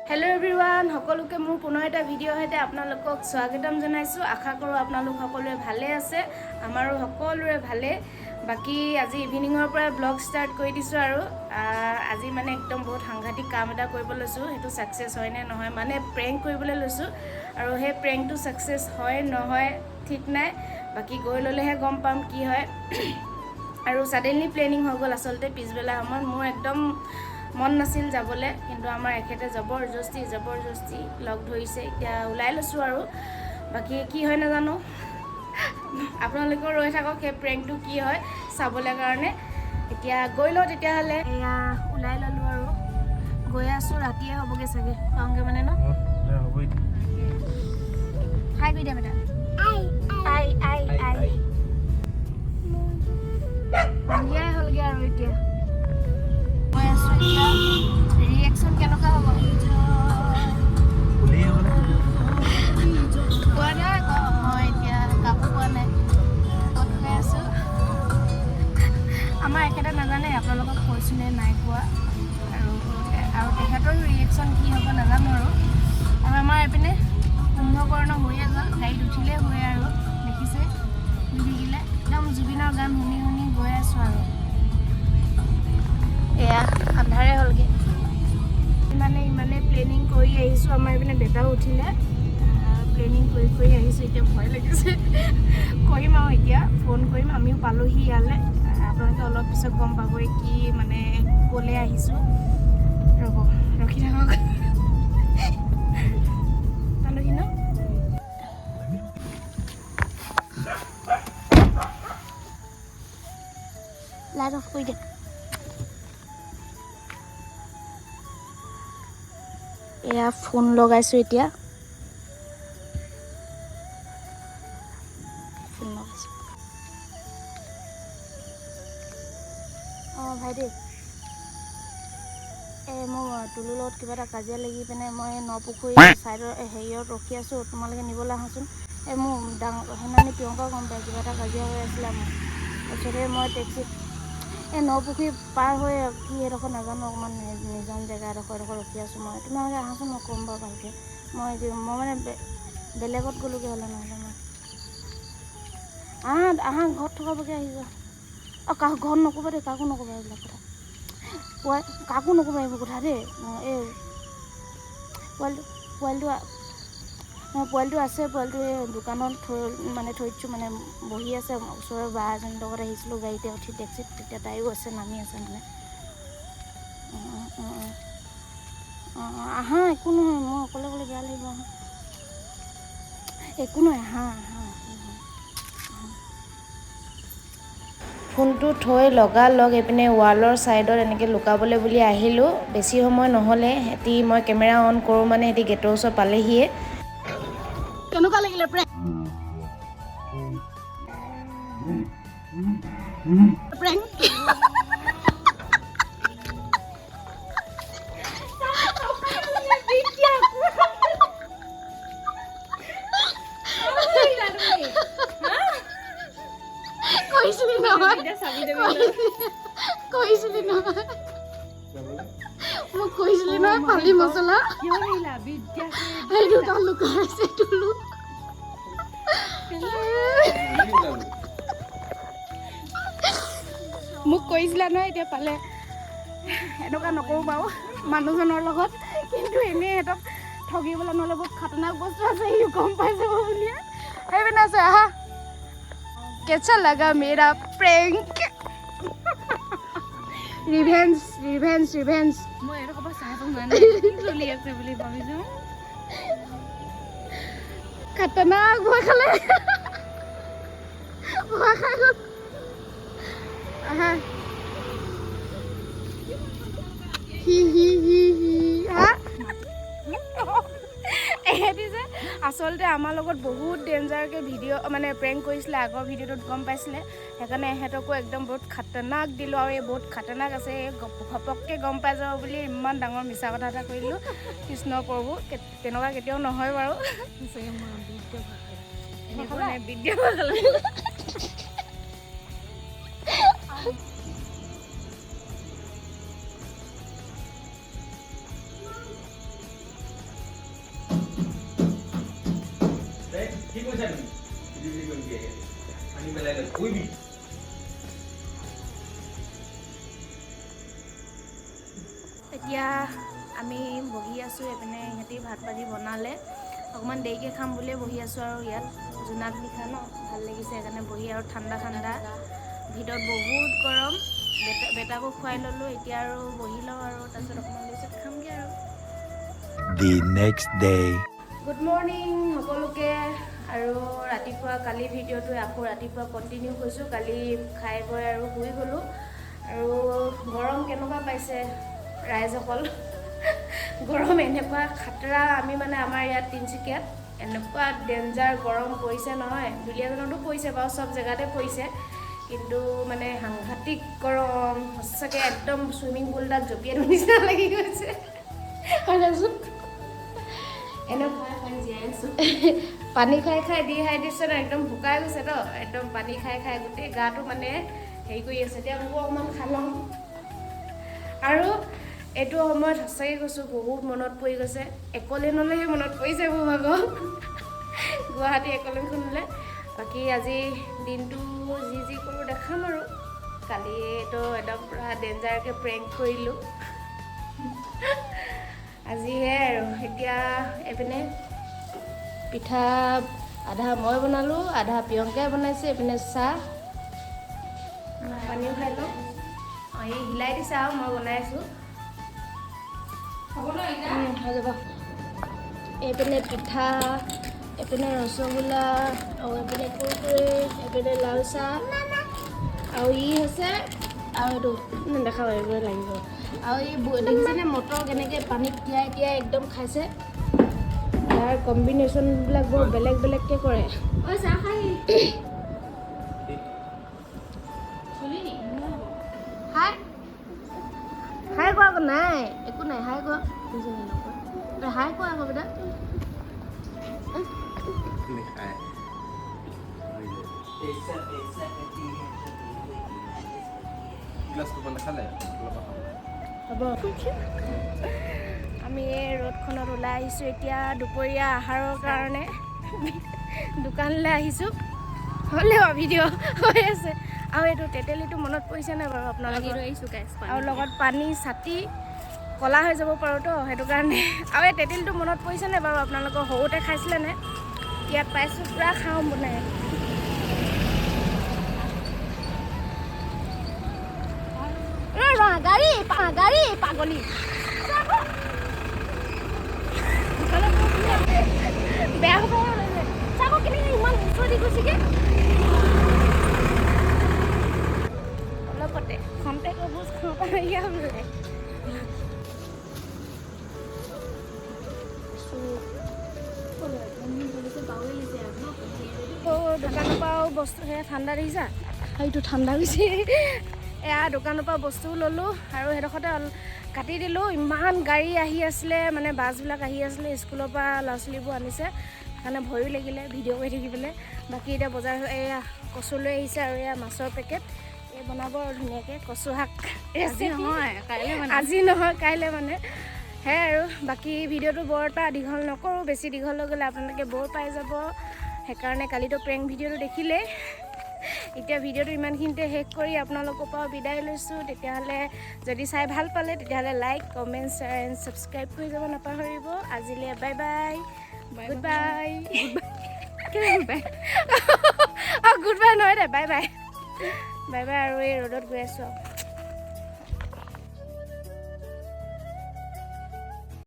Hello' everyone, সকলোকে মোৰ পুনৰ এটা ভিডিঅ'ৰ সৈতে আপোনালোকক স্বাগতম জনাইছোঁ। আশা কৰোঁ আপোনালোক সকলোৱে ভালে আছে। আমাৰো সকলোৰে ভালে। বাকী আজি ইভিনিঙৰ পৰাই ব্লগ ষ্টাৰ্ট কৰি দিছোঁ আৰু আজি মানে একদম বহুত সাংঘাতিক কাম এটা কৰিব লৈছোঁ। সেইটো ছাকচেছ হয় নে নহয়, মানে প্ৰেংক কৰিবলৈ লৈছোঁ আৰু সেই প্ৰেংকটো ছাকচেছ হয় নহয় ঠিক নাই। বাকী গৈ ল'লেহে গম পাম কি হয়। আৰু ছাডেনলি প্লেনিং হৈ গ'ল। আচলতে পিছবেলা সময়ত মোৰ একদম মন নাছিল যাবলৈ, কিন্তু আমাৰ এখেতে জবৰদস্তি জবৰদস্তি লগ ধৰিছে। এতিয়া ওলাই লৈছোঁ আৰু বাকী কি হয় নাজানো। আপোনালোকেও ৰৈ থাকক সেই প্ৰেংকটো কি হয় চাবলৈ কাৰণে। এতিয়া গৈ লওঁ তেতিয়াহ'লে। এয়া ওলাই ল'লোঁ আৰু গৈ আছোঁ। ৰাতিয়ে হ'বগৈ চাগে পাওঁগৈ মানে ন। হাই কৰি দিয়া বেটা। আই আই আই। সন্ধিয়াই হ'লগৈ আৰু এতিয়া গৈ আছোঁ। এতিয়া ৰিয়েকশ্যন কেনেকুৱা হ'ব কোৱা নাই আকৌ। মই এতিয়া কাকো কোৱা নাই ক'ত গৈ আছোঁ। আমাৰ এখেতে নাজানে আপোনালোকক কৈছোঁ নে নাই কোৱা। আৰু আৰু তেখেতৰো ৰিয়েকশ্যন কি হ'ব নাজানো। আৰু আৰু আমাৰ এইপিনে কুম্ভকৰ্ণ হৈয়ে গ'ল। গাড়ীত উঠিলেই হয় আৰু দেখিছে শুই থাকিলে। একদম জুবিনৰ গান শুনি শুনি গৈ আছোঁ আৰু এয়া আন্ধাৰে হ'লগৈ। ইমানে ইমানে প্লেনিং কৰি আহিছোঁ। আমাৰ এইপিনে বেটাও উঠিলে। প্লেনিং কৰি কৰি আহিছোঁ। এতিয়া ভয় লাগিছে। কৰিম আৰু এতিয়া ফোন কৰিম। আমিও পালোহি ইয়ালৈ। আপোনালোকে অলপ পিছত গম পাবই কি মানে ক'লৈ আহিছোঁ। ৰ'ব, ৰখি থাকক। পালোহি ন। লাইট অফ কৰি দিয়া। এয়া ফোন লগাইছোঁ এতিয়া। ফোন লগাইছোঁ। অঁ ভাইটি, এই মোৰ টুলুৰ লগত কিবা এটা কাজিয়া লাগি পিনে মই নপুখুৰী ছাইডৰ হেৰিয়ত ৰখি আছোঁ। তোমালোকে নিবলৈ আহাচোন। এই মোৰ ডাঙৰ সেইদিনাখনি প্ৰিয়ংকাও গম পায়, কিবা এটা কাজিয়া হৈ আছিলে মোৰ। তাৰপিছতে মই টেক্সিত এই নপুখুৰী পাৰ হৈ কি এডোখৰ নাজানো, অকণমান নিজন জেগা এডোখৰ এডোখৰ ৰখি আছোঁ মই। তোমালোকে আহাচোন, মই ক'ম বাৰু ভালকৈ। মই মই মানে বেলেগত গ'লোগৈ হ'লে নহ'লে মই। আহা আহা, ঘৰত থকাবকৈ আহি যোৱা। অঁ, কাকো ঘৰত নক'বা দেই, কাকো নক'বা এইবিলাক কথা। কাকো নক'বা এইবোৰ কথা দেই। এই পোৱালিটো পোৱালিটো পোৱালিটো আছে। পোৱালিটো এই দোকানত থৈ মানে থৈ দিছোঁ, মানে বহি আছে। ওচৰৰ বা এজনীৰ লগত আহিছিলোঁ গাড়ীতে উঠি টেক্সিত, তেতিয়া তাইও আছে, নামি আছে মানে। অঁ অঁ অঁ অঁ অঁ অঁ আহা, একো নহয়। মই অকলে অকলে বেয়া লাগিব। আহা, একো নহয়, আহা আহা, একো নহয়। ফোনটো থৈ লগালগ এইপিনে ৱালৰ ছাইডত এনেকৈ লুকাবলৈ বুলি আহিলোঁ। বেছি সময় নহ'লে সিহঁতি, মই কেমেৰা অন কৰোঁ মানে সিহঁতি গেটৰ ওচৰ পালেহিয়ে। কেনেকুৱা লাগিলে প্ৰেংক? প্ৰেংক কৈছিলি নহয়? কৈছিলি নহয়? মোক কৈছিলি নহয় ফালি মছলা। সেইটো তাত লুকাই আছে টুলু। মোক কৈছিলা নহয়, এতিয়া পালে। এনেকুৱা নকৰোঁ বাৰু মানুহজনৰ লগত, কিন্তু এনেই সিহঁতক ঠগিবলৈ নহ'লে বহুত খাতৰনাক বস্তু আছে, সি গম পাই যাব বুলিয়ে। সেইপিনে আছে, আহা। कैसा लगा मेरा প্ৰেংক? Revenge, revenge, revenge. মই এডোখৰ পৰা চাই আছো মানে কি চলি আছে বুলি ভাবিছো। খাতৰনাক ভয় খালে, ভয় খাই গ'ল। আহা। হি হি হি হি হা। এহেঁতি যে আচলতে আমাৰ লগত বহুত ডেঞ্জাৰকৈ ভিডিঅ' মানে প্ৰেংক কৰিছিলে আগৰ ভিডিঅ'টোত, গম পাইছিলে। সেইকাৰণে এহেঁতকো একদম বহুত খাতৰনাক দিলোঁ। আৰু এই বহুত খাতৰনাক আছে, এই ঘপককৈ গম পাই যাব বুলি ইমান ডাঙৰ মিছা কথা এটা কৰিলোঁ। কৃষ্ণ প্ৰভু, তেনেকুৱা কেতিয়াও নহয় বাৰু। এনেকুৱা নাই বিদ্যা। কি কৈছা তুমি? পিটি পিটি কৰিবি, পানী পেলাই লৈ কৰিবি। এতিয়া আমি বহি আছোঁ এইপিনে, ইহঁতি ভাত পানী বনালে, অকণমান দেৰিকৈ খাম বুলিয়ে বহি আছোঁ। আৰু ইয়াত জোনাক নিশা ন, ভাল লাগিছে, সেইকাৰণে বহি আৰু ঠাণ্ডা ঠাণ্ডা, ভিতৰত বহুত গৰম। বেটাকো খুৱাই ল'লোঁ, এতিয়া আৰু বহি লওঁ আৰু তাৰপিছত অকণমান পিছত খামগৈ আৰু। The next day. Good morning সকলোকে। আৰু ৰাতিপুৱা কালি ভিডিঅ'টো আকৌ ৰাতিপুৱা কণ্টিনিউ কৰিছোঁ। কালি খাই বৈ আৰু শুই গ'লোঁ। আৰু গৰম কেনেকুৱা পাইছে ৰাইজসকল? গৰম এনেকুৱা খাতৰা। আমি মানে আমাৰ ইয়াত তিনিচুকীয়াত এনেকুৱা ডেঞ্জাৰ গৰম পৰিছে নহয়, দুলীয়াজানতো পৰিছে বাৰু, চব জেগাতে পৰিছে, কিন্তু মানে সাংঘাতিক গৰম সঁচাকৈ। একদম চুইমিং পুল এটাত জঁপিয়াই দিওঁ নিচিনা লাগি গৈছে, হয় নাচোন? এনেকুৱা পানী খাই খাই ডিহাইড্ৰেশ্যন, একদম শুকাই গৈছে ন, একদম পানী খাই খাই গোটেই গাটো মানে হেৰি কৰি আছে। এতিয়া মোকো অকণমান খাই লওঁ। আৰু এইটো সময়ত সঁচাকৈ কৈছোঁ, বহুত মনত পৰি গৈছে একলেনলৈহে মনত পৰিছে মোৰ ভাগৰ, গুৱাহাটী একলেনখনলৈ। বাকী আজি দিনটো যি যি কৰোঁ দেখাম। আৰু কালিতো একদম পূৰা ডেঞ্জাৰকৈ প্ৰেংক কৰিলোঁ, আজিহে আৰু। এতিয়া এইপিনে পিঠা আধা মই বনালোঁ, আধা প্ৰিয়ংকাই বনাইছে। এইপিনে চাহ পানীও খাই লওঁ। অঁ, এই হিলাই দিছে আৰু মই বনাই আছোঁ। হ'ব ন এতিয়া? হৈ যাব। এইপিনে পিঠা, এইপিনে ৰসগোল্লা আৰু এইপিনে কুৰকুৰে, এইপিনে লাল চাহ আৰু ই হৈছে আৰু এইটো নেদেখাব, এইবোৰে লাগিব। আৰু এই দেখিছেনে মটৰ কেনেকৈ পানীত তিয়াই তিয়াই একদম খাইছে? ইয়াৰ কম্বিনেশ্যনবিলাক বৰ বেলেগ বেলেগকৈ কৰে। ঐ, চাহ খাই চলি নি? হাই হাই কোৱা আকৌ। নাই, একো নাই, হাই কোৱা। তই হাই কোৱা আকৌ বেটা। খাই। पैसा पैसा करती है कभी গ্লাছ ক'ব নাখালে অলপ খাব। হ'ব। আমি এই ৰ'দখনত ওলাই আহিছোঁ এতিয়া দুপৰীয়া আহাৰৰ কাৰণে দোকানলৈ আহিছোঁ। হ'লেও ভিডিঅ' হৈ আছে। আৰু এইটো তেতেলীটো মনত পৰিছে নাই বাৰু আপোনালোকৰ? আহিছোঁ গাইছ। আৰু লগত পানী ছাতি, ক'লা হৈ যাব পাৰোঁ তো, সেইটো কাৰণে। আৰু এই তেতেলীটো মনত পৰিছে নাই বাৰু আপোনালোকৰ? সৰুতে খাইছিলে নে? ইয়াত পাইছোঁ, পূৰা খাওঁ বনাই। ৰ ৰ, গাড়ী গাড়ী, পাগলী, বেয়া হ'ব। চাব কেনেকৈ ইমান ওচৰ দি গৈছেগৈ। অলপতে খন্তেক ভোজ খাওঁ বোলে। দোকানৰ পৰাও বস্তু, সেয়া ঠাণ্ডা দেখিছা, সেইটো ঠাণ্ডা হৈছে। এয়া দোকানৰ পৰা বস্তুও ল'লোঁ আৰু সেইডোখৰতে কাটি দিলোঁ। ইমান গাড়ী আহি আছিলে, মানে বাছবিলাক আহি আছিলে, স্কুলৰ পৰা ল'ৰা ছোৱালীবোৰ আনিছে, সেইকাৰণে ভয়ো লাগিলে ভিডিঅ' কৰি থাকিবলৈ। বাকী এতিয়া বজাৰ, এয়া কচু লৈ আহিছে আৰু এয়া মাছৰ পেকেট। এই বনাব আৰু ধুনীয়াকৈ কচু শাক আজি ৰেচিপি। নহয়, কাইলৈ মানে। আজি নহয়, কাইলৈ মানে। সেয়াই আৰু বাকী ভিডিঅ'টো বৰ এটা দীঘল নকৰোঁ। বেছি দীঘল হৈ গ'লে আপোনালোকে বৰ পাই যাব, সেইকাৰণে। কালিতো প্ৰেংক ভিডিঅ'টো দেখিলেই। এতিয়া ভিডিঅ'টো ইমানখিনিতে শেষ কৰি আপোনালোকৰ পৰাও বিদায় লৈছোঁ। তেতিয়াহ'লে যদি চাই ভাল পালে, তেতিয়াহ'লে like, comment, share and subscribe কৰি যাব নাপাহৰিব। আজিলৈ bye bye, good bye. বাই। অঁ, গুড বাই নহয় দে, বাই বাই, বাই বাই। আৰু এই ৰ'দত গৈ আছোঁ আৰু।